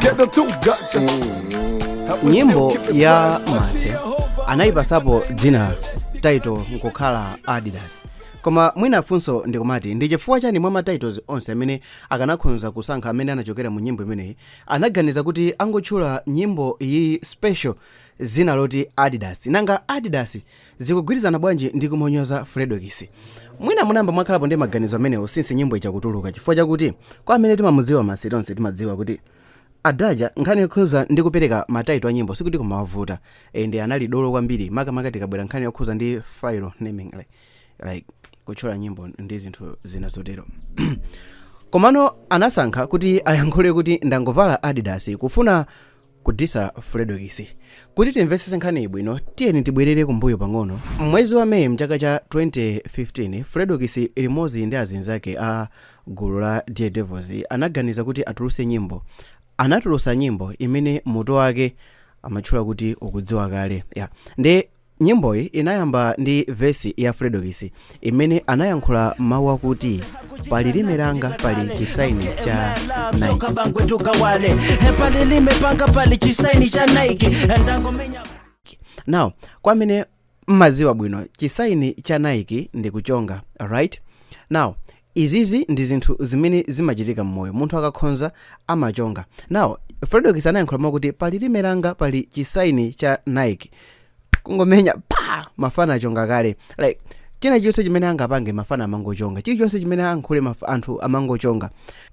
Get the two, got to. Nyimbo ya Martse anayipasapo dzina, title nkukhala Adidas. Koma mwina funso ndikumati, ndi chifukwa chani mwa ma titles onse amene akanakhonza kusankha amene anachokera mu nyimbo imeneyi, anaganiza kuti angotchula nyimbo iyi special zina loti Adidas? Nanga Adidas zikugwirizana bwanji ndi kumonyoza Fredokiss? Mwina munamba mwakhalapo ndi maganizo amenewo since nyimbo ichakutuluka, chifukwa chakuti kwa amene timamudziwa Martse, tonse timadziwa kuti adaja nkhani yokhuza ndi kupereka ma title a nyimbo sikuti kumawavuta, and anali dolo kwambiri, makamaka tikabwera nkhani yokhuza ndi file naming, like kutchula nyimbo ndi zinthu zina zotero. Komano anasankha kuti ayankhule kuti "Ndangovala Adidas" kufuna kudisa Fredokiss. Kuti timvetsetse nkhani bwino, tiyeni tibwerere kumbuyo pang'ono. Mwezi wa Meyi mchaka cha 2015, Fredokiss limodzi ndi azinzake a gulu la Daredevils anaganiza kuti atulutse nyimbo. Anatulutsa nyimbo imene mutu wake amatchula kuti "Ukudziwa Kale". Ya, ndi nyimboyi inayamba ndi vesi ya Fredokiss imene anayankhula mawu akuti "Palilime langa pali chisaini cha Nike." Toka bangwe tukawale, palilime panga pali chisaini cha Nike, ndangomenya. Now, kwa amene mmadziwa bwino, chisaini cha Nike ndi kuchonga, right? Now, izizi ndi zinthu zimene zimachitika mmoyo, munthu akakhonza amachonga. Now, Fredokiss anayankhula mawu kuti "Palilime langa pali chisaini cha Nike", kungomenya pa, mafana achonga kale. Like, china chilichonse chimene angapange, mafana amangochonga. Chilichonse chimene ayankhule, anthu amangochonga.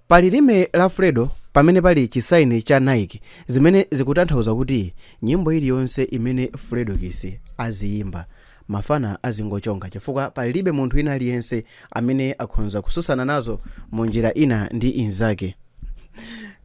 Palilime la Fredo pamene pali chisaini cha Nike, zimene zikutanthauza kuti nyimbo iliyonse imene Fredokiss aziyimba, mafana azingochonga, chifukwa palibe munthu ina aliyense amene akhonza kususana nazo mu njira ina ndi inzake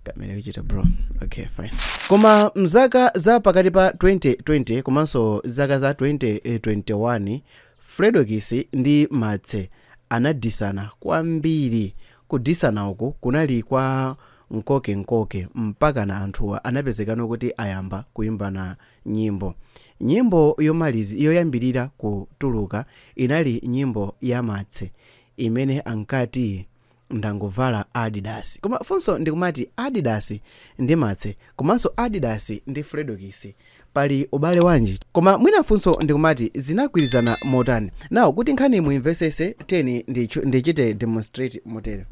kamene kuchita, bro. Okay, fine. Koma mzaka za pakati pa 2020 komanso zaka za 2021, Fredokiss ndi Martse anadisana kwambiri. Kudisana uku kunali kwa nkokenkoke, mpaka na anthuwa anapezekano kuti ayamba kuimbana nyimbo. Nyimbo yomalizi yoyambirira kutuluka inali nyimbo ya Martse imene ankati "Ndangovala Adidas". Koma funso ndikumati, Adidas ndi Martse komanso Adidas ndi Fredokiss pali ubale wanji? Koma mwina funso ndikumati, zinagwirizana motani? Nawo kuti nkhani muimvesese, teni ndichite demonstrate motere.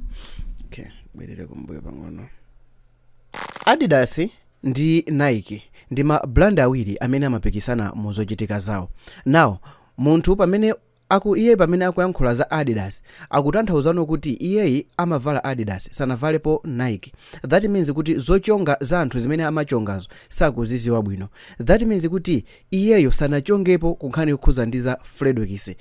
Okay, bwerere kumbuyo pang'ono. Adidas ndi Nike ndi ma brand awiri amene amapikisana mu zochitika zawo. Now, munthu pamene aku iye pamene akuyankhula za Adidas, akutanthauzano kuti iyeyi amavala Adidas, sanavalepo Nike. That means kuti zochonga za anthu zimene amachongazo sakuziziwa bwino. That means kuti iyeyo sanachongepo kunkhani yokhuza ndi za Fredokiss.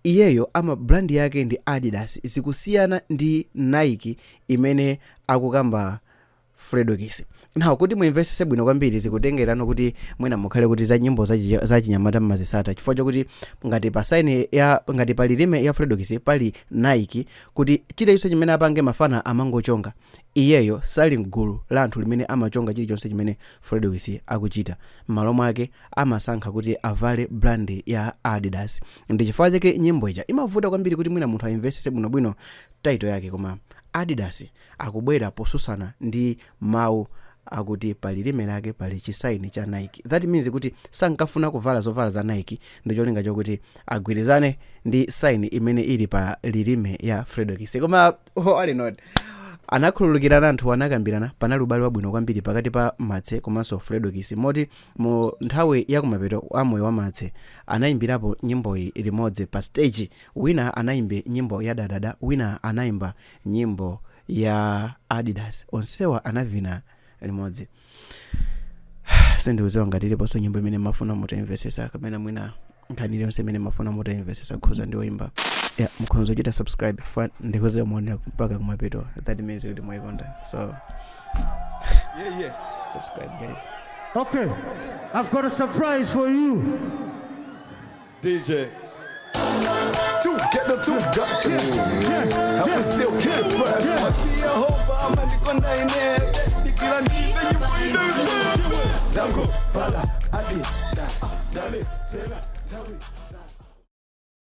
Iyeyo ama brand yake ndi Adidas, zikusiyana ndi Nike imene akukamba Fredokiss. Now, kuti muimvesese bwino kwambiri, zikutengerano kuti mwina mukhale kuti za nyimbo za chinyamata mmazisata, chifukwa chokuti ngati pa sign ya, ngati pa lilime ya Fredokiss pali Nike, kuti chilichonse chimene apange mafana amangochonga, iyeyo sali mgulu la anthu limene amachonga chilichonse chimene Fredokiss akuchita. M'malo mwake amasankha kuti avale brand ya Adidas. Ndi chifukwa chake nyimbo ija imavuta kwambiri kuti mwina munthu aimvesese bwinobwino title yake, koma Adidas akubwera posusana ndi mawu akuti palilime lake pali chisaini cha Nike. That means kuti sankafuna kuvala zovala za Nike ndi cholinga chokuti agwirizane ndi sign imene ili pa lilime ya Fredokiss. Koma all in all, anakhululukirana anthu, anakambirana. Panali ubale wabwino kwambiri pakati pa Martse komanso Fredokiss, moti mu nthawi yakumapeto a moyo wa Martse anayimbirapo nyimboyi limodzi pa stage. Wina anayimbe nyimbo ya "Dadada", wina anayimba nyimbo ya "Adidas", onsewa anavina limodzi. Sindikudziwa ngati iliponso nyimbo imene mafuna mutayimvesesa, kapena mwina nkhani iliyonse imene mafuna mutayimvesesa khuza ndi woyimba ya. Mukhoza kuchita subscribe fa ndikuze muonera mpaka kumapeto. That means kuti mwayikonda, so subscribe, guys. Okay, I've got a surprise for you. DJ. Two, get the two, got